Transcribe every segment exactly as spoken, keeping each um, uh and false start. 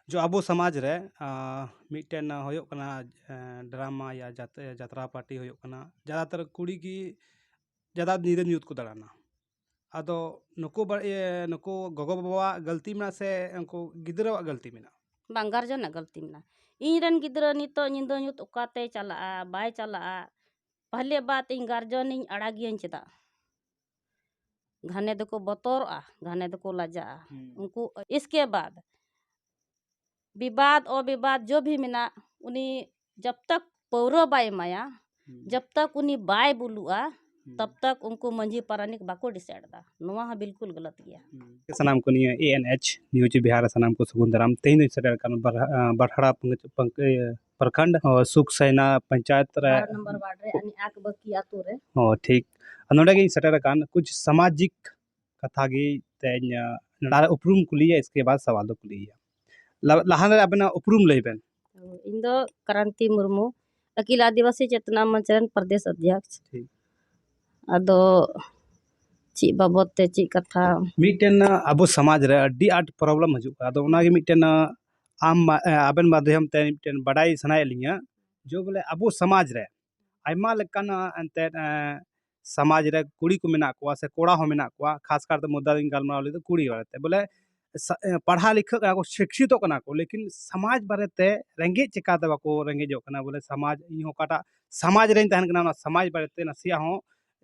ᱡᱚ ᱟᱵᱚ ᱥᱚᱢᱟᱡᱽ ᱨᱮ ᱟᱸ, ᱢᱤᱫᱴᱮᱱ ᱦᱩᱭᱩᱜ ᱠᱟᱱᱟ ᱮᱸ, ᱰᱨᱟᱢᱟ ᱭᱟ ᱡᱟᱛ- ᱡᱟᱛᱨᱟ ᱯᱟᱨᱴᱤ ᱦᱩᱭᱩᱜ ᱠᱟᱱᱟ, ᱡᱟᱫᱟᱛᱟᱨ ᱠᱩᱲᱤ ᱜᱮ ᱡᱟᱫᱟ ᱧᱤᱫᱟᱹ ᱧᱩᱛ ᱠᱚ ᱫᱟᱬᱟᱱᱟ᱾ ᱟᱫᱚ ᱱᱩᱠᱩ ᱵᱟ- ᱤᱭᱟᱹ, ᱱᱩᱠᱩ ᱜᱚᱜᱚ ᱵᱟᱵᱟᱣᱟᱜ ᱜᱟᱹᱞᱛᱤ ᱢᱮᱱᱟᱜᱼᱟ ᱥᱮ ᱩᱱᱠᱩ ᱜᱤᱫᱽᱨᱟᱹᱣᱟᱜ ᱜᱟᱹᱞᱛᱤ ᱢᱮᱱᱟᱜᱼᱟ? ᱵᱟᱝ, ᱜᱟᱨᱡᱮᱱᱟᱜ ᱜᱟᱹᱞᱛᱤ ᱢᱮᱱᱟᱜᱼᱟ᱾ ᱤᱧ ᱨᱮᱱ ᱜᱤᱫᱽᱨᱟᱹ ᱱᱤᱛᱚᱜ ᱧᱤᱫᱟᱹ ᱧᱩᱛ ᱚᱠᱟᱛᱮᱭ ᱪᱟᱞᱟᱜᱼᱟ, ᱵᱟᱭ ᱪᱟᱞᱟᱜᱼᱟ, ᱯᱟᱦᱞᱮ ᱵᱟᱛ ᱤᱧ ᱜᱟᱨᱡᱮᱱᱤᱧ ᱟᱲᱟᱜᱤᱭᱟᱹᱧ ᱪᱮᱫᱟᱜ? ᱜᱷᱟᱱᱮ ᱫᱚᱠᱚ ᱵᱚᱛᱚᱨᱚᱜᱼᱟ, ᱜᱷᱟᱱᱮ ᱫᱚᱠᱚ ᱞᱟᱡᱟᱜᱼᱟ᱾ ᱦᱩᱸ᱾ ᱩᱱᱠᱩ ᱤᱥᱠᱮ ᱵᱟᱫ ᱵᱤᱵᱟᱫ ᱚᱵᱤᱵᱟᱫ ᱡᱚ ᱵᱷᱤ ᱢᱮᱱᱟᱜ, ᱩᱱᱤ ᱡᱟᱵ ᱛᱟᱠ ᱯᱟᱹᱣᱨᱟᱹ ᱵᱟᱭ ᱮᱢᱟᱭᱟ, ᱦᱩᱸ᱾ ᱡᱟᱵ ᱛᱟᱠ ᱩᱱᱤ ᱵᱟᱭ ᱵᱩᱞᱩᱜᱼᱟ, ᱦᱩᱸ᱾ ᱛᱟᱵ ᱛᱟᱠ ᱩᱱᱠᱩ ᱢᱟᱹᱡᱷᱤ ᱯᱟᱨᱟᱱᱤᱠ ᱵᱟᱠᱚ ᱰᱤᱥᱟᱭᱤᱰ ᱮᱫᱟ᱾ ᱱᱚᱣᱟ ᱦᱚᱸ ᱵᱤᱞᱠᱩᱞ ᱜᱟᱞᱟᱛ ᱜᱮᱭᱟ᱾ ᱦᱩᱸ᱾ ᱥᱟᱱᱟᱢ ᱠᱚ ᱱᱤᱭᱟᱹ ᱮ ᱮᱱ ᱮᱭᱤᱪ ᱱᱤᱭᱩᱡᱽ ᱵᱤᱦᱟᱨ ᱨᱮ ᱥᱟᱱᱟᱢ ᱠᱚ ᱥᱟᱹᱜᱩᱱ ᱫᱟᱨᱟᱢ᱾ ᱛᱮᱦᱮᱧ ᱫᱚᱧ ᱥᱮᱴᱮᱨ ᱟᱠᱟᱱ ᱵᱟᱨᱦᱟ-, ᱟᱸ, ᱵᱟᱨᱦᱟᱲᱟ ᱯᱟᱝ-, ᱯᱟᱝ-, ᱤᱭᱟᱹ, ᱯᱨᱚᱠᱷᱚᱸᱰ, ᱚ, ᱥᱩᱠ ᱥᱟᱭᱱᱟ ᱯᱚᱧᱪᱟᱭᱮᱛ ᱨᱮ᱾ ᱵᱟᱨᱚ ᱱᱚᱢᱵᱚᱨ ᱣᱟᱨᱰ ᱨᱮ ᱟᱹᱱᱤ ᱟᱠ ᱵᱟᱹᱠᱤ ᱟᱛᱳ ᱨᱮ᱾ ᱚ, ᱴᱷᱤᱠ᱾ ᱟᱨ ᱱᱚᱰᱮ ᱜᱤᱧ ᱥᱮᱴᱮᱨ ᱟᱠᱟᱱ, ᱠᱩᱪ ᱥᱟᱢᱟᱡᱤᱠ ᱠᱟᱛᱷᱟ ᱜᱮ ᱛᱮᱦᱮᱧ, ᱟᱸ, ᱱᱚᱰᱮ ᱩᱯᱨᱩᱢ ᱠᱩᱞᱤᱭᱟ, ᱤᱥᱠᱮ ᱵᱟᱫ ᱥᱟᱣᱟᱞ ᱫᱚ ᱠᱩᱞᱤᱭᱟ᱾ ᱞᱟ-, ᱞᱟᱦᱟ ᱨᱮ ᱟᱵᱮᱱᱟᱜ ᱩᱯᱨᱩᱢ ᱞᱟᱹᱭ ᱵᱮᱱ᱾ ᱤᱧ ᱫᱚ ᱠᱨᱟᱱᱛᱤ ᱢᱩᱨᱢᱩ, ᱟᱹᱠᱤᱞ ᱟᱹᱫᱤᱵᱟᱹᱥᱤ ᱪᱮᱛᱱᱟ ᱢᱚᱧᱪ ᱨᱮᱱ ᱯᱨᱚᱫᱮᱥ ᱚᱫᱷᱭᱚᱠᱥ᱾ ᱴᱷᱤᱠ᱾ ᱟᱫᱚ ᱪᱮᱫ ᱵᱟᱵᱚᱫ ᱛᱮ ᱪᱮᱫ ᱠᱟᱛᱷᱟ? ᱢᱤᱫᱴᱮᱱ ᱟᱵᱚ ᱥᱚᱢᱟᱡᱽ ᱨᱮ ᱟᱹᱰᱤ ᱟᱸᱴ ᱯᱨᱚᱵᱞᱮᱢ ᱦᱤᱡᱩᱜ ᱠᱟᱱᱟ, ᱟᱫᱚ ᱚᱱᱟᱜᱮ ᱢᱤᱫᱴᱮᱱ ᱟᱢ, ᱟᱵᱮᱱ ᱢᱟᱫᱽᱫᱷᱚᱢ ᱛᱮ ᱢᱤᱫᱴᱮᱱ ᱵᱟᱰᱟᱭ ᱥᱟᱱᱟᱭᱮᱫ ᱞᱤᱧᱟ, ᱡᱮ ᱵᱚᱞᱮ ᱟᱵᱚ ᱥᱚᱢᱟᱡᱽ ᱨᱮ ᱟᱭᱢᱟ ᱞᱮᱠᱟᱱ ᱮᱱᱛᱮᱫ, ᱮᱸ, ᱥᱚᱢᱟᱡᱽ ᱨᱮ ᱠᱩᱲᱤ ᱠᱚ ᱢᱮᱱᱟᱜ ᱠᱚᱣᱟ ᱥᱮ ᱠᱚᱲᱟ ᱦᱚᱸ ᱢᱮᱱᱟᱜ ᱠᱚᱣᱟ, ᱠᱷᱟᱥ ᱠᱟᱨᱛᱮ ᱢᱩᱫᱽᱫᱟ ᱫᱚᱧ ᱜᱟᱞᱢᱟᱨᱟᱣ ᱞᱟᱹᱜᱤᱫ ᱫᱚ ᱠᱩᱲᱤ ᱵᱟᱨᱮᱛᱮ, ᱵᱚᱞᱮ ᱥᱟ-, ᱮᱸ, ᱯᱟᱲᱦᱟᱣ ᱞᱤᱠᱷᱟᱹᱜ ᱠᱟᱱᱟ ᱠᱚ, ᱥᱤᱠᱷᱤᱛᱚᱜ ᱠᱟᱱᱟ ᱠᱚ, ᱞᱮᱠᱤᱱ ᱥᱚᱢᱟᱡᱽ ᱵᱟᱨᱮᱛᱮ ᱨᱮᱸᱜᱮᱡ ᱪᱮᱠᱟᱛᱮ ᱵᱟᱠᱚ ᱨᱮᱸᱜᱮᱡᱚᱜ ᱠᱟᱱᱟ? ᱵᱚᱞᱮ ᱥᱚᱢᱟᱡᱽ, ᱤᱧ ᱦᱚᱸ ᱚᱠᱟᱴᱟᱜ ᱥᱚᱢᱟᱡᱽ ᱨᱮᱧ ᱛᱟᱦᱮᱱ ᱠᱟᱱᱟ, ᱚᱱᱟ ᱥᱚᱢᱟᱡᱽ ᱵᱟᱨᱮᱛᱮ ᱱᱟᱥᱮᱭᱟᱜ ᱦᱚᱸ,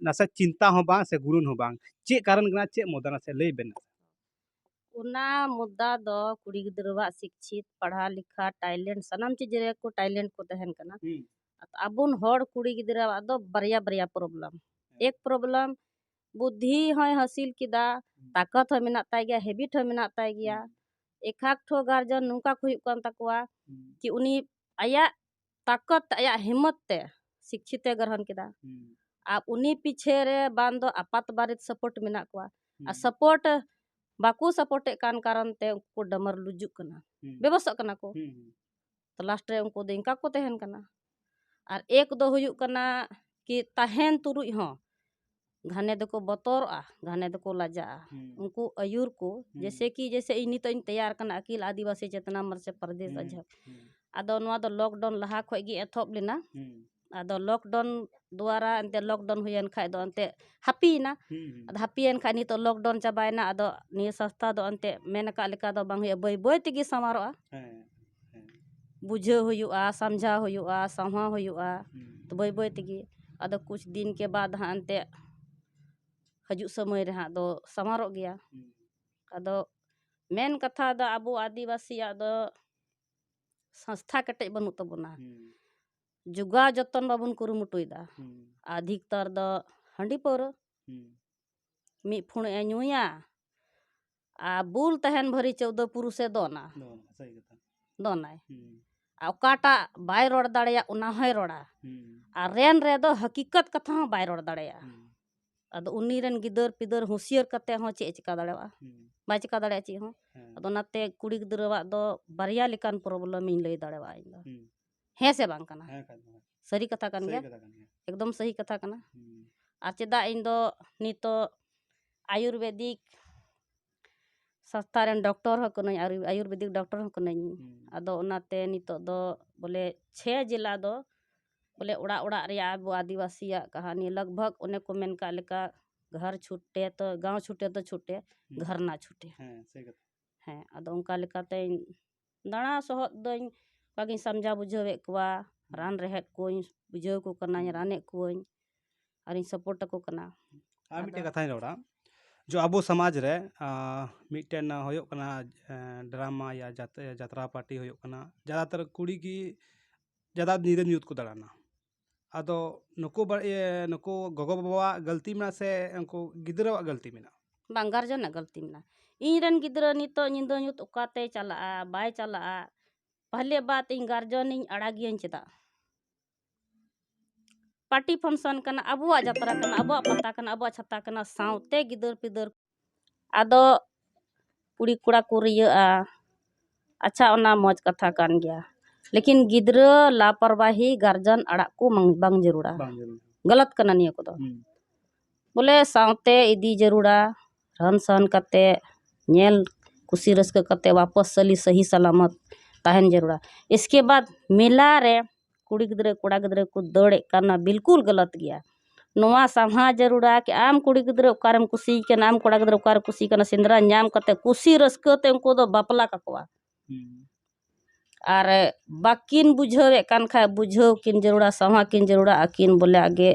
ᱱᱟᱥᱮ ᱪᱤᱱᱛᱟ ᱦᱚᱸ ᱵᱟᱝ ᱥᱮ ᱜᱩᱱᱟᱹᱱ ᱦᱚᱸ ᱵᱟᱝ᱾ ᱪᱮᱫ ᱠᱟᱨᱚᱱ ᱠᱟᱱᱟ, ᱪᱮᱫ ᱢᱩᱫᱽᱫᱟ, ᱱᱟᱥᱮ ᱞᱟᱹᱭ ᱵᱮᱱ᱾ ᱚᱱᱟ ᱢᱩᱫᱽᱫᱟ ᱫᱚ ᱠᱩᱲᱤ ᱜᱤᱫᱽᱨᱟᱹᱣᱟᱜ ᱥᱤᱠᱪᱷᱤᱛ, ᱯᱟᱲᱦᱟᱣ ᱞᱮᱠᱷᱟ, ᱴᱮᱞᱮᱱᱴ, ᱥᱟᱱᱟᱢ ᱪᱤᱡᱽ ᱨᱮ ᱠᱚ ᱴᱮᱞᱮᱱᱴ ᱠᱚ ᱛᱟᱦᱮᱱ ᱠᱟᱱᱟ᱾ ᱦᱩᱸ᱾ ᱟᱵᱚᱱ ᱦᱚᱲ ᱠᱩᱲᱤ ᱜᱤᱫᱽᱨᱟᱹᱣᱟᱜ ᱫᱚ ᱵᱟᱨᱭᱟ ᱵᱟᱨᱭᱟ ᱯᱨᱚᱵᱞᱮᱢ᱾ ᱦᱮᱸ᱾ ᱮᱠ ᱯᱨᱚᱵᱞᱮᱢ, ᱵᱩᱫᱽᱫᱷᱤ ᱦᱚᱸᱭ ᱦᱟᱹᱥᱤᱞ ᱠᱮᱫᱟ, ᱦᱩᱸ᱾ ᱛᱟᱠᱚᱛ ᱦᱚᱸ ᱢᱮᱱᱟᱜ ᱛᱟᱭ ᱜᱮᱭᱟ, ᱦᱮᱵᱤᱴ ᱦᱚᱸ ᱢᱮᱱᱟᱜ ᱛᱟᱭ ᱜᱮᱭᱟ᱾ ᱦᱩᱸ᱾ ᱮᱠᱷᱟᱠ ᱴᱷᱚ ᱜᱟᱨᱡᱮᱱ ᱱᱚᱝᱠᱟ ᱠᱚ ᱦᱩᱭᱩᱜ ᱠᱟᱱ ᱛᱟᱠᱚᱣᱟ ᱦᱩᱸ᱾ ᱠᱤ ᱩᱱᱤ ᱟᱭᱟᱜ ᱛᱟᱠᱚᱛ, ᱟᱭᱟᱜ ᱦᱤᱢᱢᱚᱛ ᱛᱮ ᱥᱤᱠᱪᱷᱤᱛ ᱮ ᱜᱨᱚᱦᱚᱱ ᱠᱮᱫᱟ᱾ ᱦᱩᱸ᱾ ᱟᱨ ᱩᱱᱤ ᱯᱤᱪᱷᱮ ᱨᱮ ᱵᱟᱝ ᱫᱚ ᱟᱯᱟᱛ ᱵᱟᱨᱮᱛ ᱥᱟᱯᱳᱨᱴ ᱢᱮᱱᱟᱜ ᱠᱚᱣᱟ᱾ ᱟᱨ ᱦᱩᱸ᱾ ᱥᱟᱯᱳᱨᱴ ᱵᱟᱠᱚ ᱥᱟᱯᱳᱨᱴᱮᱫ ᱠᱟᱱ ᱠᱟᱨᱚᱱ ᱛᱮ ᱩᱱᱠᱩ ᱰᱟᱢᱟᱨ ᱞᱩᱡᱩᱜ ᱠᱟᱱᱟ, ᱦᱩᱸ᱾ ᱵᱮᱵᱚᱥᱚᱜ ᱠᱟᱱᱟ ᱠᱚ᱾ ᱦᱩᱸ, ᱦᱩᱸ᱾ ᱛᱚ ᱞᱟᱥᱴ ᱨᱮ ᱩᱱᱠᱩ ᱫᱚ ᱤᱱᱠᱟ ᱠᱚ ᱛᱟᱦᱮᱱ ᱠᱟᱱᱟ᱾ ᱟᱨ ᱮᱠ ᱫᱚ ᱦᱩᱭᱩᱜ ᱠᱟᱱᱟ ᱠᱤ ᱛᱟᱦᱮᱱ ᱛᱩᱞᱩᱡ ᱦᱚᱸ ᱜᱷᱟᱱᱮ ᱫᱚᱠᱚ ᱵᱚᱛᱚᱨᱚᱜᱼᱟ, ᱜᱷᱟᱱᱮ ᱫᱚᱠᱚ ᱞᱟᱡᱟᱜᱼᱟ᱾ ᱦᱩᱸ᱾ ᱩᱱᱠᱩ ᱟᱹᱭᱩᱨ ᱠᱚ, ᱦᱩᱸ᱾ ᱡᱮᱭᱥᱮ ᱠᱤ, ᱡᱮᱭᱥᱮ ᱤᱧ ᱱᱤᱛᱚᱜ ᱤᱧ ᱛᱮᱭᱟᱨ ᱠᱟᱱᱟ ᱟᱹᱠᱤᱞ ᱟᱹᱫᱤᱵᱟᱹᱥᱤ ᱪᱮᱛᱱᱟ ᱢᱚᱨᱪᱟ ᱯᱨᱚᱫᱮᱥ ᱦᱩᱸ, ᱟᱡᱷᱟᱜ᱾ ᱦᱩᱸ᱾ ᱟᱫᱚ ᱱᱚᱣᱟ ᱫᱚ lockdown ᱞᱟᱦᱟ ᱠᱷᱚᱡ ᱜᱮ ᱮᱛᱚᱦᱚᱵ ᱞᱮᱱᱟ᱾ ᱦᱩᱸ᱾ ᱟᱫᱚ lockdown ᱫᱩᱣᱟᱨᱟ ᱮᱱᱛᱮ lockdown ᱦᱩᱭᱮᱱ ᱠᱷᱟᱡ ᱫᱚ ᱮᱱᱛᱮ ᱦᱟᱹᱯᱤᱭᱮᱱᱟ᱾ ᱦᱩᱸ, ᱦᱩᱸ᱾ ᱟᱫᱚ ᱦᱟᱹᱯᱤᱭᱮᱱ ᱠᱷᱟᱡ ᱱᱤᱛᱚᱜ lockdown ᱪᱟᱵᱟᱭᱮᱱᱟ, ᱟᱫᱚ ᱱᱤᱭᱟᱹ ᱥᱚᱝᱥᱛᱷᱟ ᱫᱚ ᱮᱱᱛᱮ ᱢᱮᱱ ᱟᱠᱟᱫ ᱞᱮᱠᱟ ᱫᱚ ᱵᱟᱝ ᱦᱩᱭᱩᱜᱼᱟ, ᱵᱟᱹᱭ ᱵᱟᱹᱭ ᱛᱮᱜᱮ ᱥᱟᱶᱟᱨᱚᱜᱼᱟ᱾ ᱦᱮᱸ, ᱦᱮᱸ᱾ ᱵᱩᱡᱷᱟᱹᱣ ᱦᱩᱭᱩᱜᱼᱟ, ᱥᱟᱢᱡᱷᱟᱣ ᱦᱩᱭᱩᱜᱼᱟ, ᱥᱟᱶᱦᱟ ᱦᱩᱭᱩᱜᱼᱟ᱾ ᱦᱩᱸ᱾ ᱛᱚ ᱵᱟᱹᱭ ᱵᱟᱹᱭ ᱛᱮᱜᱮ ᱟᱫᱚ ᱠᱩᱪ ᱫᱤᱱ ᱠᱮ ᱵᱟᱫ ᱦᱟᱸᱜ ᱮᱱᱛᱮ ᱦᱤᱡᱩᱜ ᱥᱚᱢᱚᱭ ᱨᱮ ᱦᱟᱸᱜ ᱫᱚ ᱥᱟᱶᱟᱨᱚᱜ ᱜᱮᱭᱟ᱾ ᱦᱩᱸ᱾ ᱟᱫᱚ ᱢᱮᱱ ᱠᱟᱛᱷᱟ ᱫᱚ ᱟᱵᱚ ᱟᱹᱫᱤᱵᱟᱹᱥᱤᱭᱟᱜ ᱫᱚ ᱥᱚᱝᱥᱛᱷᱟ ᱠᱮᱴᱮᱡ ᱵᱟᱹᱱᱩᱜ ᱛᱟᱵᱚᱱᱟ᱾ ᱦᱩᱸ᱾ ᱡᱚᱜᱟᱣ ᱡᱚᱛᱚᱱ ᱵᱟᱵᱚᱱ ᱠᱩᱨᱩᱢᱩᱴᱩᱭᱮᱫᱟ᱾ ᱦᱩᱸ᱾ ᱟᱫᱷᱤᱠᱛᱟᱨ ᱫᱚ ᱦᱟᱺᱰᱤ ᱯᱟᱹᱣᱨᱟᱹ᱾ ᱦᱩᱸ᱾ ᱢᱤᱫ ᱯᱷᱩᱲᱩᱜ ᱮ ᱧᱩᱭᱟ, ᱟᱨ ᱵᱩᱞ ᱛᱟᱦᱮᱱ ᱵᱷᱟᱹᱨᱤ ᱪᱟᱹᱣᱫᱟᱹ ᱯᱩᱨᱩᱥᱮ ᱫᱚᱱᱟ᱾ ᱫᱚᱱᱟ, ᱥᱟᱹᱨᱤ ᱠᱟᱛᱷᱟ᱾ ᱫᱚᱱᱟᱭ᱾ ᱦᱩᱸ᱾ ᱟᱨ ᱚᱠᱟᱴᱟᱜ ᱵᱟᱭ ᱨᱚᱲ ᱫᱟᱲᱮᱭᱟᱜ, ᱚᱱᱟ ᱦᱚᱸᱭ ᱨᱚᱲᱟ᱾ ᱦᱩᱸ᱾ ᱟᱨ ᱨᱮᱱ ᱨᱮᱫᱚ ᱦᱟᱹᱠᱤᱠᱟᱛ ᱠᱟᱛᱷᱟ ᱦᱚᱸ ᱵᱟᱭ ᱨᱚᱲ ᱫᱟᱲᱮᱭᱟᱜᱼᱟ᱾ ᱦᱩᱸ᱾ ᱟᱫᱚ ᱩᱱᱤ ᱨᱮᱱ ᱜᱤᱫᱟᱹᱨ ᱯᱤᱫᱟᱹᱨ ᱦᱩᱸᱥᱤᱭᱟᱹᱨ ᱠᱟᱛᱮ ᱦᱚᱸ ᱪᱮᱫ ᱮ ᱪᱤᱠᱟ ᱫᱟᱲᱮᱭᱟᱜᱼᱟ? ᱦᱩᱸ᱾ ᱵᱟᱭ ᱪᱤᱠᱟ ᱫᱟᱲᱮᱭᱟᱜᱼᱟ ᱪᱮᱫ ᱦᱚᱸ᱾ ᱦᱮᱸ᱾ ᱟᱫᱚ ᱚᱱᱟᱛᱮ ᱠᱩᱲᱤ ᱜᱤᱫᱽᱨᱟᱹᱣᱟᱜ ᱫᱚ ᱵᱟᱨᱭᱟ ᱞᱮᱠᱟᱱ problem ᱤᱧ ᱞᱟᱹᱭ ᱫᱟᱲᱮᱭᱟᱜᱼᱟ ᱤᱧ ᱫᱚ᱾ ᱦᱩᱸ᱾ ᱦᱮᱸ ᱥᱮ ᱵᱟᱝ ᱠᱟᱱᱟ? ᱦᱮᱸ ᱠᱷᱟᱡ ᱫᱚ᱾ ᱥᱟᱹᱨᱤ ᱠᱟᱛᱷᱟ ᱠᱟᱱ ᱥᱟᱹᱨᱤ ᱜᱮᱭᱟ᱾ ᱠᱟᱛᱷᱟ ᱠᱟᱱ ᱜᱮᱭᱟ᱾ ᱮᱠᱫᱚᱢ ᱥᱟᱹᱦᱤ ᱠᱟᱛᱷᱟ ᱠᱟᱱᱟ᱾ ᱦᱩᱸ᱾ ᱟᱨ ᱪᱮᱫᱟᱜ ᱤᱧ ᱫᱚ ᱱᱤᱛᱚᱜ ᱟᱭᱩᱨᱵᱮᱫᱤᱠ ᱥᱚᱝᱥᱛᱷᱟ ᱨᱮᱱ doctor ᱦᱚᱸ ᱠᱟᱹᱱᱟᱹᱧ, ᱟᱨ ᱟᱭᱩᱨᱵᱮᱫᱤᱠ doctor ᱦᱚᱸ ᱠᱟᱹᱱᱟᱹᱧ᱾ ᱦᱩᱸ᱾ ᱟᱫᱚ ᱚᱱᱟᱛᱮ ᱱᱤᱛᱚᱜ ᱫᱚ ᱵᱚᱞᱮ ᱪᱷᱮ ᱡᱮᱞᱟ ᱫᱚ ᱵᱚᱞᱮ ᱚᱲᱟᱜ ᱚᱲᱟᱜ ᱨᱮᱭᱟᱜ ᱟᱵᱚ ᱟᱹᱫᱤᱵᱟᱹᱥᱤᱭᱟᱜ ᱠᱟᱹᱦᱱᱤ ᱞᱟᱜᱽ ᱵᱷᱟᱜᱽ ᱚᱱᱮ ᱠᱚ ᱢᱮᱱ ᱠᱟᱜ ᱞᱮᱠᱟ, ᱜᱷᱟᱨ ᱪᱷᱩᱴᱮ ᱛᱚ ᱜᱟᱸᱣ ᱪᱷᱩᱴᱮ ᱛᱚ ᱪᱷᱩᱴᱮ, ᱦᱩᱸ᱾ ᱜᱷᱟᱨᱱᱟ ᱪᱷᱩᱴᱮ᱾ ᱦᱮᱸ, ᱥᱟᱹᱨᱤ ᱠᱟᱛᱷᱟ᱾ ᱦᱮᱸ, ᱟᱫᱚ ᱚᱱᱠᱟ ᱞᱮᱠᱟᱛᱮᱧ ᱫᱟᱬᱟ ᱥᱚᱦᱚᱫ ᱫᱚᱧ, ᱚᱱᱠᱟ ᱜᱤᱧ ᱥᱟᱢᱡᱷᱟᱣ ᱵᱩᱡᱷᱟᱹᱣᱮᱫ ᱠᱚᱣᱟ, ᱦᱩᱸ᱾ ᱨᱟᱱ ᱨᱮᱦᱮᱫ ᱠᱚᱧ ᱵᱩᱡᱷᱟᱹᱣ ᱟᱠᱚ ᱠᱟᱱᱟᱧ, ᱦᱩᱸ᱾ ᱨᱟᱱᱮᱫ ᱠᱚᱣᱟᱹᱧ, ᱟᱨᱤᱧ support ᱟᱠᱚ ᱠᱟᱱᱟ᱾ ᱟᱨ ᱢᱤᱫᱴᱮᱱ ᱟᱫᱚ ᱠᱟᱛᱷᱟᱧ ᱨᱚᱲᱟ, ᱡᱚ ᱟᱵᱚ ᱥᱚᱢᱟᱡᱽ ᱨᱮ, ᱟᱸ, ᱢᱤᱫᱴᱮᱱ ᱦᱩᱭᱩᱜ ᱠᱟᱱᱟ, ᱮᱸ, drama ᱭᱟ ᱡᱟᱛ-, ᱡᱟᱛᱨᱟ party ᱦᱩᱭᱩᱜ ᱠᱟᱱᱟ, ᱡᱟᱫᱟᱛᱟᱨ ᱠᱩᱲᱤ ᱜᱮ ᱡᱟᱫᱟ ᱧᱤᱫᱟᱹ ᱧᱩᱛ ᱠᱚ ᱫᱟᱬᱟᱱᱟ᱾ ᱟᱫᱚ ᱱᱩᱠᱩ ᱵᱟ-, ᱤᱭᱟᱹ, ᱱᱩᱠᱩ ᱜᱚᱜᱚ ᱵᱟᱵᱟᱣᱟᱜ ᱜᱟᱹᱞᱛᱤ ᱢᱮᱱᱟᱜᱼᱟ ᱥᱮ ᱩᱱᱠᱩ ᱜᱤᱫᱽᱨᱟᱹᱣᱟᱜ ᱜᱟᱹᱞᱛᱤ ᱢᱮᱱᱟᱜᱼᱟ? ᱵᱟᱝ, guardian ᱟᱜ ᱜᱟᱹᱞᱛᱤ ᱢᱮᱱᱟᱜᱼᱟ᱾ ᱤᱧ ᱨᱮᱱ ᱜᱤᱫᱽᱨᱟᱹ ᱱᱤᱛᱚᱜ ᱧᱤᱫᱟᱹ ᱧᱩᱛ ᱚᱠᱟᱛᱮᱭ ᱪᱟᱞᱟᱜᱼᱟ, ᱵᱟᱭ ᱪᱟᱞᱟᱜᱼᱟ, ᱯᱟᱦᱞᱮ ᱵᱟᱛ ᱤᱧ guardian ᱤᱧ ᱟᱲᱟᱜᱤᱭᱟᱹᱧ ᱪᱮᱫᱟᱜ? Party function ᱠᱟᱱᱟ, ᱟᱵᱚᱣᱟᱜ ᱡᱟᱛᱨᱟ ᱠᱟᱱᱟ, ᱟᱵᱚᱣᱟᱜ ᱯᱟᱛᱟ ᱠᱟᱱᱟ, ᱟᱵᱚᱣᱟᱜ ᱪᱷᱟᱛᱟ ᱠᱟᱱᱟ, ᱥᱟᱶᱛᱮ ᱜᱤᱫᱟᱹᱨ ᱯᱤᱫᱟᱹᱨ᱾ ᱟᱫᱚ ᱠᱩᱲᱤ ᱠᱚᱲᱟ ᱠᱚ ᱨᱤᱭᱟᱹᱜᱼᱟ, ᱟᱪᱪᱷᱟ, ᱚᱱᱟ ᱢᱚᱡᱽ ᱠᱟᱛᱷᱟ ᱠᱟᱱ ᱜᱮᱭᱟ, ᱞᱮᱠᱤᱱ ᱜᱤᱫᱽᱨᱟᱹ ᱞᱟᱯᱚᱨᱣᱟᱦᱤ guardian ᱟᱲᱟᱜ ᱠᱚ ᱵᱟᱝ, ᱵᱟᱝ ᱡᱟᱹᱨᱩᱲᱟ᱾ ᱵᱟᱝ ᱡᱟᱹᱨᱩᱲᱟ᱾ ᱜᱟᱞᱟᱛ ᱠᱟᱱᱟ ᱱᱤᱭᱟᱹ ᱠᱚᱫᱚ᱾ ᱦᱩᱸ᱾ ᱵᱚᱞᱮ ᱥᱟᱶᱛᱮ ᱤᱫᱤ ᱡᱟᱹᱨᱩᱲᱟ, ᱨᱟᱱ ᱥᱟᱦᱟᱱ ᱠᱟᱛᱮ, ᱧᱮᱞ ᱠᱩᱥᱤ ᱨᱟᱹᱥᱠᱟᱹ ᱠᱟᱛᱮ ᱣᱟᱯᱚᱥ ᱥᱟᱹᱞᱤ ᱥᱟᱹᱦᱤ ᱥᱟᱞᱟᱢᱚᱛ ᱛᱟᱦᱮᱱ ᱡᱟᱹᱨᱩᱲᱟ᱾ ᱤᱥᱠᱮ ᱵᱟᱫ ᱢᱮᱞᱟ ᱨᱮ ᱠᱩᱲᱤ ᱜᱤᱫᱽᱨᱟᱹ ᱠᱚᱲᱟ ᱜᱤᱫᱽᱨᱟᱹ ᱠᱚ ᱫᱟᱹᱲᱮᱫ ᱠᱟᱱᱟ, ᱵᱤᱞᱠᱩᱞ ᱜᱟᱞᱟᱛ ᱜᱮᱭᱟ᱾ ᱱᱚᱣᱟ ᱥᱟᱢᱦᱟ ᱡᱟᱹᱨᱩᱲᱟ ᱠᱤ ᱟᱢ ᱠᱩᱲᱤ ᱜᱤᱫᱽᱨᱟᱹ ᱚᱠᱟᱨᱮᱢ ᱠᱩᱥᱤᱭ ᱠᱟᱱᱟ, ᱟᱢ ᱠᱚᱲᱟ ᱜᱤᱫᱽᱨᱟᱹ ᱚᱠᱟᱨᱮ ᱠᱩᱥᱤ ᱠᱟᱱᱟ, ᱥᱮᱸᱫᱽᱨᱟ ᱧᱟᱢ ᱠᱟᱛᱮ ᱠᱩᱥᱤ ᱨᱟᱹᱥᱠᱟᱹ ᱛᱮ ᱩᱱᱠᱩ ᱫᱚ ᱵᱟᱯᱞᱟ ᱠᱟᱠᱚᱣᱟ᱾ ᱦᱩᱸ᱾ ᱟᱨ ᱵᱟᱹᱠᱤᱱ ᱵᱩᱡᱷᱟᱹᱣᱮᱫ ᱠᱟᱱ ᱠᱷᱟᱡ ᱵᱩᱡᱷᱟᱹᱣ ᱠᱤᱱ ᱡᱟᱹᱨᱩᱲᱟ, ᱥᱟᱶᱦᱟ ᱠᱤᱱ ᱡᱟᱹᱨᱩᱲᱟ, ᱟᱹᱠᱤᱱ ᱵᱚᱞᱮ ᱟᱜᱮ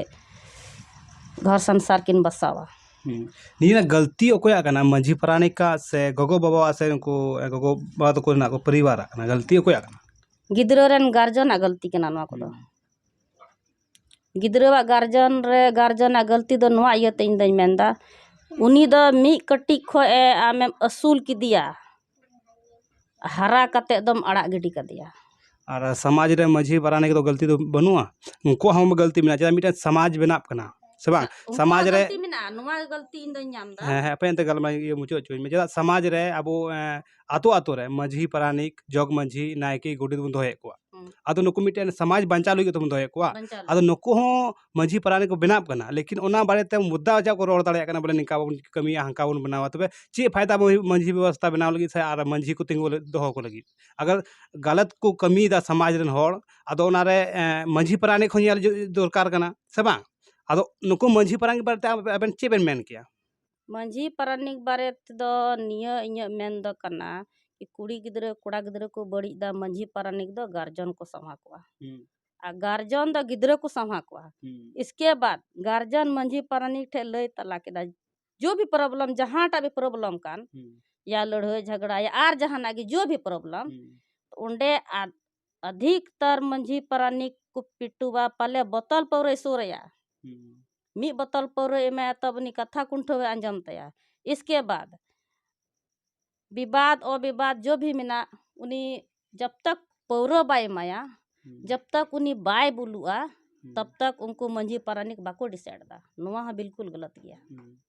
ᱜᱷᱚᱨ ᱥᱚᱝᱥᱟᱨ ᱠᱤᱱ ᱵᱟᱥᱟᱣᱟ᱾ ᱦᱩᱸ᱾ ᱱᱤᱭᱟᱹ ᱨᱮᱱᱟᱜ ᱜᱟᱹᱞᱛᱤ ᱚᱠᱚᱭᱟᱜ ᱠᱟᱱᱟ? ᱢᱟᱹᱡᱷᱤ ᱯᱟᱨᱟᱱᱤᱠᱟᱜ ᱥᱮ ᱜᱚᱜᱚ ᱵᱟᱵᱟᱣᱟᱜ ᱥᱮ ᱩᱱᱠᱩ, ᱮ, ᱜᱚᱜᱚ ᱵᱟᱵᱟ ᱛᱟᱠᱚ ᱨᱮᱱᱟᱜ ᱠᱚ ᱯᱚᱨᱤᱵᱟᱨᱟᱜ ᱠᱟᱱᱟ? ᱜᱟᱹᱞᱛᱤ ᱚᱠᱚᱭᱟᱜ ᱠᱟᱱᱟ? ᱜᱤᱫᱽᱨᱟᱹ ᱨᱮᱱ ᱜᱟᱨᱡᱚᱱᱟᱜ ᱜᱟᱹᱞᱛᱤ ᱠᱟᱱᱟ ᱱᱚᱣᱟ ᱠᱚᱫᱚ᱾ ᱦᱩᱸ᱾ ᱜᱤᱫᱽᱨᱟᱹᱣᱟᱜ ᱜᱟᱨᱡᱚᱱ ᱨᱮ, ᱜᱟᱨᱡᱚᱱᱟᱜ ᱜᱟᱹᱞᱛᱤ ᱫᱚ ᱱᱚᱣᱟ ᱤᱭᱟᱹᱛᱮ ᱤᱧ ᱫᱚᱧ ᱢᱮᱱᱫᱟ, ᱩᱱᱤ ᱫᱚ ᱢᱤᱫ ᱠᱟᱹᱴᱤᱡ ᱠᱷᱚᱡ ᱮ ᱟᱢᱮᱢ ᱟᱹᱥᱩᱞ ᱠᱮᱫᱮᱭᱟ, ᱦᱟᱨᱟ ᱠᱟᱛᱮ ᱫᱚᱢ ᱟᱲᱟᱜ ᱜᱤᱰᱤ ᱠᱟᱫᱮᱭᱟ᱾ ᱟᱨ ᱥᱚᱢᱟᱡᱽ ᱨᱮ ᱢᱟᱹᱡᱷᱤ ᱯᱟᱨᱟᱱᱤᱠ ᱫᱚ ᱜᱟᱹᱞᱛᱤ ᱫᱚ ᱵᱟᱹᱱᱩᱜᱼᱟ? ᱩᱱᱠᱩᱣᱟᱜ ᱦᱚᱸ ᱜᱟᱹᱞᱛᱤ ᱢᱮᱱᱟᱜᱼᱟ, ᱪᱮᱫᱟᱜ ᱢᱤᱫᱴᱮᱱ ᱥᱚᱢᱟᱡᱽ ᱵᱮᱱᱟᱜ ᱠᱟᱱᱟ, ᱥᱮ ᱵᱟᱝ? ᱩᱱᱠᱩᱣᱟᱜ ᱥᱚᱢᱟᱡᱽ ᱨᱮ ᱜᱟᱹᱞᱛᱤ ᱢᱮᱱᱟᱜᱼᱟ, ᱱᱚᱣᱟ ᱜᱟᱹᱞᱛᱤ ᱤᱧ ᱫᱚᱧ ᱧᱟᱢ ᱫᱟ᱾ ᱦᱮᱸ, ᱦᱮᱸ, ᱦᱟᱯᱮ ᱮᱱᱛᱮ ᱜᱟᱞᱢᱟᱨᱟᱣ ᱤᱭᱟᱹ ᱢᱩᱪᱟᱹᱫ ᱦᱚᱪᱚᱧ ᱢᱮ᱾ ᱪᱮᱫᱟᱜ ᱥᱚᱢᱟᱡᱽ ᱨᱮ ᱟᱵᱚ, ᱮᱸ, ᱟᱛᱳ ᱟᱛᱳ ᱨᱮ ᱢᱟᱹᱡᱷᱤ ᱯᱟᱨᱟᱱᱤᱠ, ᱡᱚᱜᱽ ᱢᱟᱹᱡᱷᱤ, ᱱᱟᱭᱠᱮ, ᱜᱚᱰᱮᱛ ᱵᱚᱱ ᱫᱚᱦᱚᱭᱮᱫ ᱠᱚᱣᱟ? ᱦᱩᱸ᱾ ᱟᱫᱚ ᱱᱩᱠᱩ ᱢᱤᱫᱴᱮᱱ ᱥᱚᱢᱟᱡᱽ ᱵᱟᱧᱪᱟᱣ ᱞᱟᱹᱜᱤᱫ ᱛᱮᱵᱚᱱ ᱫᱚᱦᱚᱭᱮᱫ ᱠᱚᱣᱟ᱾ ᱵᱟᱧᱪᱟᱣ ᱟᱫᱚ ᱞᱟᱹᱜᱤᱫ᱾ ᱱᱩᱠᱩ ᱦᱚᱸ ᱢᱟᱹᱡᱷᱤ ᱯᱟᱨᱟᱱᱤᱠ ᱠᱚ ᱵᱮᱱᱟᱜ ᱠᱟᱱᱟ, ᱞᱮᱠᱤᱱ ᱚᱱᱟ ᱵᱟᱨᱮᱛᱮ ᱢᱩᱫᱽᱫᱟ ᱪᱮᱫ ᱠᱚ ᱨᱚᱲ ᱫᱟᱲᱮᱭᱟᱜ ᱠᱟᱱᱟ, ᱵᱚᱞᱮ ᱱᱤᱝᱠᱟ ᱵᱚᱱ ᱠᱟᱹᱢᱤᱭᱟ, ᱦᱟᱝᱠᱟ ᱵᱚᱱ ᱵᱮᱱᱟᱣᱟ, ᱛᱚᱵᱮ ᱪᱮᱫ ᱯᱷᱟᱭᱫᱟ ᱢᱟᱹᱡᱷᱤ, ᱢᱟᱹᱡᱷᱤ ᱵᱮᱵᱚᱥᱛᱷᱟ ᱵᱮᱱᱟᱣ ᱞᱟᱹᱜᱤᱫ ᱥᱮ ᱟᱨ ᱢᱟᱹᱡᱷᱤ ᱠᱚ ᱛᱤᱸᱜᱩ ᱞᱟᱹᱜᱤᱫ, ᱫᱚᱦᱚ ᱠᱚ ᱞᱟᱹᱜᱤᱫ? ᱟᱜᱟᱨ ᱜᱟᱞᱟᱛ ᱠᱚ ᱠᱟᱹᱢᱤᱭᱮᱫᱟ ᱥᱚᱢᱟᱡᱽ ᱨᱮᱱ ᱦᱚᱲ, ᱟᱫᱚ ᱚᱱᱟᱨᱮ, ᱮᱸ, ᱢᱟᱹᱡᱷᱤ ᱯᱟᱨᱟᱱᱤᱠ ᱦᱚᱸ ᱧᱮᱞ ᱡᱚ-, ᱫᱚᱨᱠᱟᱨ ᱠᱟᱱᱟ, ᱥᱮ ᱵᱟᱝ? ᱟᱫᱚ ᱱᱩᱠᱩ ᱢᱟᱹᱡᱷᱤ ᱯᱟᱨᱟᱱᱤᱠ ᱵᱟᱨᱮᱛᱮ ᱟᱵᱮ-, ᱟᱵᱮᱱ ᱪᱮᱫ ᱵᱮᱱ ᱢᱮᱱ ᱠᱮᱭᱟ? ᱢᱟᱹᱡᱷᱤ ᱯᱟᱨᱟᱱᱤᱠ ᱵᱟᱨᱮ ᱛᱮᱫᱚ ᱱᱤᱭᱟᱹ ᱤᱧᱟᱹᱜ ᱢᱮᱱ ᱫᱚ ᱠᱟᱱᱟ ᱠᱤ ᱠᱩᱲᱤ ᱜᱤᱫᱽᱨᱟᱹ, ᱠᱚᱲᱟ ᱜᱤᱫᱽᱨᱟᱹ ᱠᱚ ᱵᱟᱹᱲᱤᱡ ᱫᱟ, ᱢᱟᱹᱡᱷᱤ ᱯᱟᱨᱟᱱᱤᱠ ᱫᱚ ᱜᱟᱨᱡᱚᱱ ᱠᱚ ᱥᱟᱢᱦᱟ ᱠᱚᱣᱟ᱾ ᱦᱩᱸ᱾ ᱟᱨ ᱜᱟᱨᱡᱚᱱ ᱫᱚ ᱜᱤᱫᱽᱨᱟᱹ ᱠᱚ ᱥᱟᱢᱦᱟ ᱠᱚᱣᱟ᱾ ᱦᱩᱸ᱾ ᱤᱥᱠᱮ ᱵᱟᱫ ᱜᱟᱨᱡᱚᱱ ᱢᱟᱹᱡᱷᱤ ᱯᱟᱨᱟᱱᱤᱠ ᱴᱷᱮᱡ ᱞᱟᱹᱭ ᱛᱟᱞᱟ ᱠᱮᱫᱟ, ᱡᱚ ᱵᱷᱤ ᱯᱨᱚᱵᱞᱮᱢ, ᱡᱟᱦᱟᱸᱴᱟᱜ ᱵᱷᱤ ᱯᱨᱚᱵᱞᱮᱢ ᱠᱟᱱ, ᱦᱩᱸ᱾ ᱭᱟ ᱞᱟᱹᱲᱦᱟᱹᱭ ᱡᱷᱟᱜᱽᱲᱟ ᱭᱟ ᱟᱨ ᱡᱟᱦᱟᱱᱟᱜ ᱜᱮ ᱡᱚ ᱵᱷᱤ ᱯᱨᱚᱵᱞᱮᱢ, ᱦᱩᱸ᱾ ᱚᱸᱰᱮ ᱟᱫ-, ᱟᱫᱷᱤᱠᱛᱟᱨ ᱢᱟᱹᱡᱷᱤ ᱯᱟᱨᱟᱱᱤᱠ ᱠᱚ ᱯᱤᱴᱩᱣᱟ, ᱯᱟᱞᱮ ᱵᱚᱛᱚᱞ ᱯᱟᱹᱣᱨᱟᱹᱭ ᱥᱩᱨ ᱟᱭᱟ᱾ ᱦᱩᱸ᱾ ᱢᱤᱫ ᱵᱚᱛᱚᱞ ᱯᱟᱹᱣᱨᱟᱹ ᱮᱢᱟᱭᱟ, ᱛᱚᱵ ᱩᱱᱤ ᱠᱟᱛᱷᱟ ᱠᱩᱱᱴᱷᱟᱹᱣ ᱮ ᱟᱸᱡᱚᱢ ᱛᱟᱭᱟ᱾ ᱤᱥᱠᱮ ᱵᱟᱫ ᱵᱤᱵᱟᱫ ᱚᱵᱤᱵᱟᱫ ᱡᱚ ᱵᱷᱤ ᱢᱮᱱᱟᱜ, ᱩᱱᱤ ᱡᱟᱵ ᱛᱟᱠ ᱯᱟᱹᱣᱨᱟᱹ ᱵᱟᱭ ᱮᱢᱟᱭᱟ, ᱦᱩᱸ᱾ ᱡᱟᱵ ᱛᱟᱠ ᱩᱱᱤ ᱵᱟᱭ ᱵᱩᱞᱩᱜᱼᱟ, ᱦᱩᱸ᱾ ᱛᱟᱵ ᱛᱟᱠ ᱩᱱᱠᱩ ᱢᱟᱹᱡᱷᱤ ᱯᱟᱨᱟᱱᱤᱠ ᱵᱟᱠᱚ ᱰᱤᱥᱟᱭᱤᱰ ᱫᱟ᱾ ᱱᱚᱣᱟ ᱦᱚᱸ ᱵᱤᱞᱠᱩᱞ ᱜᱟᱞᱟᱛ ᱜᱮᱭᱟ᱾ ᱦᱩᱸ᱾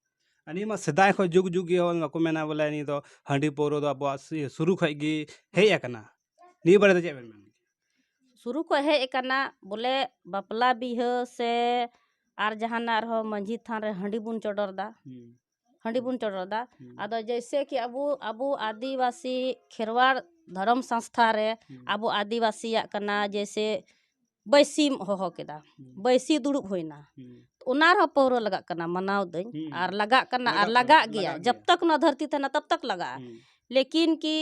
ᱟᱨ ᱱᱤᱭᱟᱹ ᱢᱟ ᱥᱮᱫᱟᱭ ᱠᱷᱚᱱ ᱡᱩᱜᱽ ᱡᱩᱜᱽ ᱜᱮ ᱵᱟᱠᱚ ᱢᱮᱱᱟ ᱵᱚᱞᱮ ᱱᱤᱭᱟᱹ ᱫᱚ ᱦᱟᱺᱰᱤ ᱯᱟᱹᱣᱨᱟᱹ ᱫᱚ ᱟᱵᱚᱣᱟᱜ ᱥᱩ-, ᱥᱩᱨᱩ ᱠᱷᱚᱡ ᱜᱮ ᱦᱮᱡ ᱟᱠᱟᱱᱟ᱾ ᱱᱤᱭᱟᱹ ᱵᱟᱨᱮ ᱛᱮ ᱪᱮᱫ ᱵᱮᱱ ᱢᱮᱱᱟ? ᱥᱩᱨᱩ ᱠᱷᱚᱡ ᱦᱮᱡ ᱟᱠᱟᱱᱟ, ᱵᱚᱞᱮ ᱵᱟᱯᱞᱟ ᱵᱤᱦᱟᱹ ᱥᱮ ᱟᱨ ᱡᱟᱦᱟᱱᱟᱜ ᱨᱮᱦᱚᱸ ᱢᱟᱹᱡᱷᱤ ᱛᱷᱟᱱ ᱨᱮ ᱦᱟᱺᱰᱤ ᱵᱚᱱ ᱪᱚᱰᱚᱨ ᱫᱟ᱾ ᱦᱩᱸ᱾ ᱦᱟᱺᱰᱤ ᱵᱚᱱ ᱪᱚᱰᱚᱨ ᱫᱟ᱾ ᱦᱩᱸ᱾ ᱟᱫᱚ ᱡᱮᱭᱥᱮ ᱠᱤ ᱟᱵᱚ, ᱟᱵᱚ ᱟᱹᱫᱤᱵᱟᱹᱥᱤ ᱠᱷᱮᱨᱣᱟᱲ ᱫᱷᱚᱨᱚᱢ ᱥᱚᱝᱥᱛᱷᱟ ᱨᱮ ᱦᱩᱸ᱾ ᱟᱵᱚ ᱟᱹᱫᱤᱵᱟᱹᱥᱤᱭᱟᱜ ᱠᱟᱱᱟ, ᱡᱮᱭᱥᱮ ᱵᱟᱹᱭᱥᱤᱢ ᱦᱚᱦᱚ ᱠᱮᱫᱟ, ᱦᱩᱸ᱾ ᱵᱟᱹᱭᱥᱤ ᱫᱩᱲᱩᱵ ᱦᱩᱭᱱᱟ, ᱦᱩᱸ᱾ ᱚᱱᱟ ᱨᱮᱦᱚᱸ ᱯᱟᱹᱣᱨᱟᱹ ᱞᱟᱜᱟᱜ ᱠᱟᱱᱟ, ᱢᱟᱱᱟᱣ ᱫᱟᱹᱧ, ᱦᱩᱸ᱾ ᱟᱨ ᱞᱟᱜᱟᱜ ᱠᱟᱱᱟ, ᱟᱨ ᱞᱟᱜᱟᱜ ᱞᱟᱜᱟᱜ ᱠᱟᱱᱟ, ᱜᱮᱭᱟ, ᱞᱟᱜᱟᱜ ᱡᱟᱵ ᱜᱮᱭᱟ᱾ ᱛᱟᱠ ᱱᱚᱣᱟ ᱫᱷᱟᱹᱨᱛᱤ ᱛᱟᱦᱮᱱᱟ, ᱛᱟᱵ ᱛᱟᱠ ᱞᱟᱜᱟᱜᱼᱟ᱾ ᱦᱩᱸ᱾ ᱞᱮᱠᱤᱱ ᱠᱤ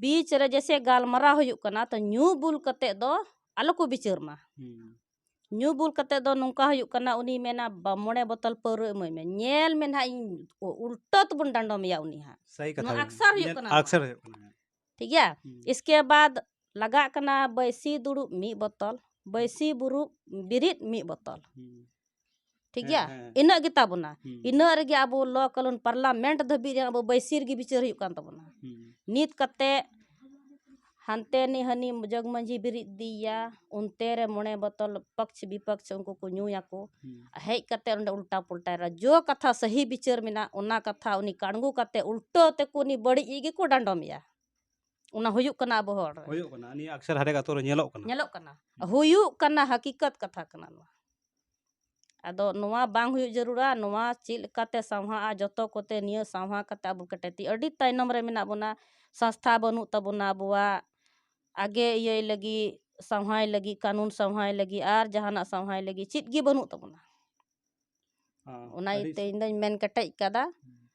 ᱵᱤᱪ ᱨᱮ ᱡᱮᱭᱥᱮ ᱜᱟᱞᱢᱟᱨᱟᱣ ᱦᱩᱭᱩᱜ ᱠᱟᱱᱟ, ᱛᱚ ᱧᱩ ᱵᱩᱞ ᱠᱟᱛᱮ ᱫᱚ ᱟᱞᱚ ᱠᱚ ᱵᱤᱪᱟᱹᱨ ᱢᱟ᱾ ᱦᱩᱸ᱾ ᱧᱩ ᱵᱩᱞ ᱠᱟᱛᱮ ᱫᱚ ᱱᱚᱝᱠᱟ ᱦᱩᱭᱩᱜ ᱠᱟᱱᱟ, ᱩᱱᱤ ᱢᱮᱱᱟ, "ᱵᱟ-, ᱢᱚᱬᱮ ᱵᱚᱛᱚᱞ ᱯᱟᱹᱣᱨᱟᱹ ᱮᱢᱟᱹᱧ ᱢᱮ, ᱧᱮᱞ ᱢᱮ ᱱᱟᱦᱟᱜ ᱤᱧ ᱩ-, ᱩᱞᱴᱟᱹ ᱛᱮᱵᱚᱱ ᱰᱟᱸᱰᱚᱢᱮᱭᱟ ᱩᱱᱤ ᱦᱟᱸᱜ᱾" ᱥᱟᱹᱦᱤ ᱠᱟᱛᱷᱟ ᱱᱚᱣᱟ ᱵᱮᱱ ᱟᱠᱥᱟᱨ ᱦᱩᱭᱩᱜ ᱧᱮᱞ, ᱠᱟᱱᱟ ᱱᱚᱣᱟ᱾ ᱟᱠᱥᱟᱨ ᱦᱩᱭᱩᱜ ᱠᱟᱱᱟ᱾ ᱴᱷᱤᱠ ᱜᱮᱭᱟ? ᱦᱩᱸ᱾ ᱤᱥᱠᱮ ᱵᱟᱫ ᱞᱟᱜᱟᱜ ᱠᱟᱱᱟ ᱵᱟᱹᱭᱥᱤ ᱫᱩᱲᱩᱵ ᱢᱤᱫ ᱵᱚᱛᱚᱞ, ᱵᱟᱹᱭᱥᱤ ᱵᱩᱨᱩᱵ ᱵᱤᱨᱤᱫ ᱢᱤᱫ ᱵᱚᱛᱚᱞ᱾ ᱦᱩᱸ᱾ ᱴᱷᱤᱠ ᱦᱮᱸ, ᱜᱮᱭᱟ? ᱦᱮᱸ᱾ ᱤᱱᱟᱹᱜ ᱜᱮᱛᱟ ᱵᱚᱱᱟ᱾ ᱦᱩᱸ᱾ ᱤᱱᱟᱹᱜ ᱨᱮᱜᱮ ᱟᱵᱚ ᱞᱚ ᱠᱟᱹᱱᱩᱱ ᱯᱟᱨᱞᱟᱢᱮᱱᱴ ᱫᱷᱟᱹᱵᱤᱡ ᱨᱮ ᱟᱵᱚ ᱵᱟᱹᱭᱥᱤ ᱨᱮᱜᱮ ᱵᱤᱪᱟᱹᱨ ᱦᱩᱭᱩᱜ ᱠᱟᱱ ᱛᱟᱵᱚᱱᱟ᱾ ᱦᱩᱸ᱾ ᱱᱤᱛ ᱠᱟᱛᱮ ᱦᱟᱱᱛᱮ ᱱᱤ ᱦᱟᱹᱱᱤ ᱡᱚᱜᱽ ᱢᱟᱹᱡᱷᱤ ᱵᱤᱨᱤᱫ ᱤᱫᱤᱭᱮᱭᱟ, ᱚᱱᱛᱮ ᱨᱮ ᱢᱚᱬᱮ ᱵᱚᱛᱚᱞ ᱯᱚᱠᱷ ᱵᱤᱯᱚᱠᱷ ᱩᱱᱠᱩ ᱠᱚ ᱧᱩᱭᱟᱠᱚ᱾ ᱦᱩᱸ᱾ ᱦᱮᱡ ᱠᱟᱛᱮ ᱚᱸᱰᱮ ᱩᱞᱴᱟ ᱯᱩᱞᱴᱟᱭ ᱨᱟ-, ᱡᱚ ᱠᱟᱛᱷᱟ ᱥᱟᱹᱦᱤ ᱵᱤᱪᱟᱹᱨ ᱢᱮᱱᱟᱜ, ᱚᱱᱟ ᱠᱟᱛᱷᱟ ᱩᱱᱤ ᱠᱟᱬᱜᱩ ᱠᱟᱛᱮ ᱩᱞᱴᱟᱹ ᱛᱮᱠᱚ ᱩᱱᱤ ᱵᱟᱹᱲᱤᱡ ᱜᱮᱠᱚ ᱰᱟᱸᱰᱚᱢᱮᱭᱟ᱾ ᱚᱱᱟ ᱦᱩᱭᱩᱜ ᱠᱟᱱᱟ ᱟᱵᱚ ᱦᱚᱲ ᱨᱮ᱾ ᱦᱩᱭᱩᱜ ᱠᱟᱱᱟ, ᱱᱤᱭᱟᱹ ᱟᱠᱥᱟᱨ ᱦᱟᱨᱮᱠ ᱟᱛᱳ ᱨᱮ ᱧᱮᱞᱚᱜ ᱠᱟᱱᱟ᱾ ᱧᱮᱞᱚᱜ ᱠᱟᱱᱟ᱾ ᱦᱩᱸ᱾ ᱦᱩᱭᱩᱜ ᱠᱟᱱᱟ, ᱦᱟᱹᱠᱤᱠᱟᱛ ᱠᱟᱛᱷᱟ ᱠᱟᱱᱟ ᱱᱚᱣᱟ᱾ ᱟᱫᱚ ᱱᱚᱣᱟ ᱵᱟᱝ ᱦᱩᱭᱩᱜ ᱡᱟᱹᱨᱩᱲᱟ, ᱱᱚᱣᱟ ᱪᱮᱫ ᱞᱮᱠᱟᱛᱮ ᱥᱟᱶᱦᱟᱜᱼᱟ, ᱡᱚᱛᱚ ᱠᱚᱛᱮ ᱱᱤᱭᱟᱹ ᱥᱟᱶᱦᱟ ᱠᱟᱛᱮ ᱟᱵᱚ ᱠᱮᱴᱮᱡ ᱛᱮ ᱟᱹᱰᱤ ᱛᱟᱭᱱᱚᱢ ᱨᱮ ᱢᱮᱱᱟᱜ ᱵᱚᱱᱟ᱾ ᱥᱚᱝᱥᱛᱷᱟ ᱵᱟᱹᱱᱩᱜ ᱛᱟᱵᱚᱱᱟ ᱟᱵᱚᱣᱟᱜ, ᱟᱜᱮ ᱤᱭᱟᱹᱭ ᱞᱟᱹᱜᱤᱫ, ᱥᱟᱶᱦᱟᱭ ᱞᱟᱹᱜᱤᱫ, ᱠᱟᱹᱱᱩᱱ ᱥᱟᱶᱦᱟᱭ ᱞᱟᱹᱜᱤᱫ, ᱟᱨ ᱡᱟᱦᱟᱱᱟᱜ ᱥᱟᱶᱦᱟᱭ ᱞᱟᱹᱜᱤᱫ ᱪᱮᱫ ᱜᱮ ᱵᱟᱹᱱᱩᱜ ᱛᱟᱵᱚᱱᱟ᱾ ᱦᱮᱸ, ᱚᱱᱟ ᱟᱹᱰᱤ ᱤᱭᱟᱹᱛᱮ ᱤᱧ ᱫᱚᱧ ᱢᱮᱱ ᱠᱮᱴᱮᱡ ᱠᱟᱫᱟ᱾ ᱦᱩᱸ᱾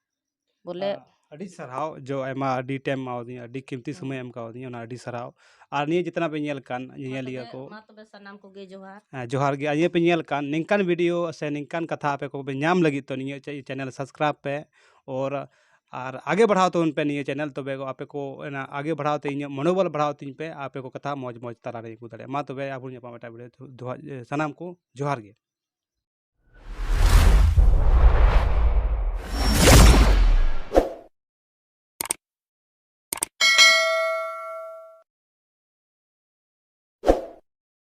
ᱵᱚᱞᱮ ᱟᱹᱰᱤ ᱥᱟᱨᱦᱟᱣ, ᱡᱚ ᱟᱭᱢᱟ ᱟᱹᱰᱤ ᱴᱟᱭᱤᱢ ᱮᱢᱟᱣᱟᱫᱤᱧᱟ, ᱟᱹᱰᱤ ᱠᱤᱢᱛᱤ ᱦᱩᱸ᱾ ᱥᱚᱢᱚᱭ ᱮᱢ ᱠᱟᱣᱫᱤᱧᱟ, ᱚᱱᱟ ᱟᱹᱰᱤ ᱥᱟᱨᱦᱟᱣ᱾ ᱟᱨ ᱱᱤᱭᱟᱹ ᱡᱮᱛᱱᱟ ᱯᱮ ᱧᱮᱞ ᱠᱟᱱ ᱢᱟ ᱧᱮᱧᱮᱞᱤᱭᱟᱹ ᱛᱚᱵᱮ, ᱠᱚ, ᱢᱟ ᱛᱚᱵᱮ ᱥᱟᱱᱟᱢ ᱠᱚᱜᱮ ᱡᱚᱦᱟᱨ᱾ ᱦᱮᱸ, ᱡᱚᱦᱟᱨ ᱜᱮ᱾ ᱟᱨ ᱱᱤᱭᱟᱹ ᱯᱮ ᱧᱮᱞ ᱠᱟᱱ ᱱᱤᱝᱠᱟᱱ ᱵᱷᱤᱰᱤᱭᱳ ᱥᱮ ᱱᱤᱝᱠᱟᱱ ᱠᱟᱛᱷᱟ ᱟᱯᱮ ᱠᱚᱯᱮ ᱧᱟᱢ ᱞᱟᱹᱜᱤᱫ ᱛᱚ ᱱᱤᱭᱟᱹ ᱪᱮ-, ᱪᱮᱱᱮᱞ ᱥᱟᱵᱥᱠᱨᱟᱭᱤᱵ ᱯᱮ᱾ ᱟᱨ ᱟᱜᱮ ᱵᱟᱲᱦᱟᱣ ᱛᱟᱵᱚᱱ ᱯᱮ ᱱᱤᱭᱟᱹ ᱪᱮᱱᱮᱞ, ᱛᱚᱵᱮ ᱟᱯᱮ ᱠᱚ ᱚᱱᱟ ᱟᱜᱮ ᱵᱟᱲᱦᱟᱣ ᱛᱮ ᱤᱧᱟᱹᱜ ᱢᱚᱱᱳᱵᱚᱞ ᱵᱟᱲᱦᱟᱣ ᱛᱤᱧ ᱯᱮ, ᱟᱯᱮ ᱠᱚ ᱠᱟᱛᱷᱟ ᱢᱚᱡᱽ ᱢᱚᱡᱽ ᱛᱟᱞᱟᱨᱮ ᱟᱹᱜᱩ ᱫᱟᱲᱮᱭᱟᱜᱼᱟ᱾ ᱢᱟ ᱛᱚᱵᱮ ᱟᱵᱚ ᱧᱟᱯᱟᱢ ᱮᱴᱟᱜ ᱵᱷᱤᱰᱤᱭᱳ ᱛᱮ᱾ ᱫᱚᱦᱟ-, ᱥᱟᱱᱟᱢ ᱠᱚ ᱡᱚᱦᱟᱨ ᱜᱮ᱾